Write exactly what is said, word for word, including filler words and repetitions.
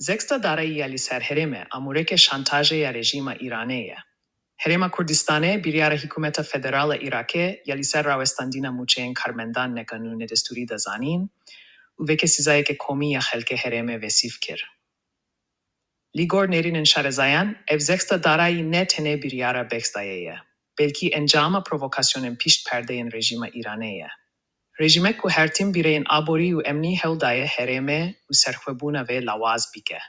Zexta darayî ya li ser herêmê amûreke şantajê ya rejîma Îranê ye. Herêma Kurdistanê biryara hikûmeta federal a Iraqê ya li ser rawestandina mûçeyên karmendan neqanûn nedestûrî da zanîn û veke sîzayeke komî ya xelkê herêmê vesîf kir. Li gor nêrînên şarezayan, ev zexta darayî ne tenê biryara Bexdayê ye, belkî encama provokasyonên pişt perdeyên rejîma Îranê ye. Rejîmek ku her tim bi rêyên aborî û emnî hewl daye herêmê û serxwebûna vê lawaz bike.